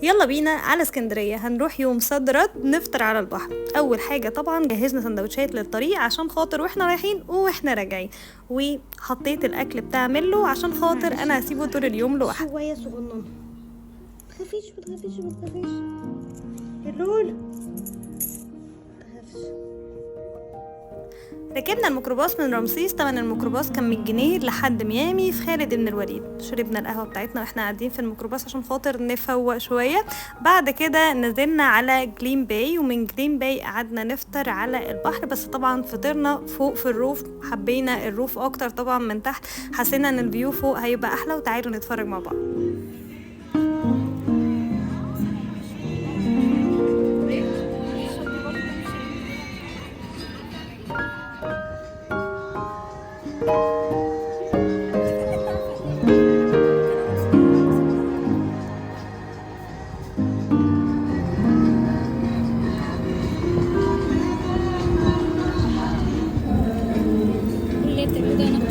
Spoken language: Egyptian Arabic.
يلا بينا على اسكندرية، هنروح يوم صد رد نفطر على البحر. اول حاجة طبعا جهزنا سندوتشات للطريق عشان خاطر واحنا رايحين واحنا راجعين، وحطيت الاكل بتاع ميلو عشان خاطر انا هسيبه طول اليوم لوحده. شوية صغننة. متخافيش متخافيش متخافيش يا لولو، متخافش. ركبنا الميكروباص من رمسيس، تمن الميكروباص كان 100 جنيه لحد ميامي في خالد بن الوليد. شربنا القهوة بتاعتنا واحنا قاعدين في الميكروباص عشان خاطر نفوق شوية. بعد كده نزلنا على جليم باي، ومن جليم باي قعدنا نفطر على البحر، بس طبعا فطرنا فوق في ال roof، حبينا ال roof اكتر طبعا من تحت، حسينا ان ال view فوق هيبقى احلى. وتعالوا نتفرج مع بعض. اللي بتعمله ده انا.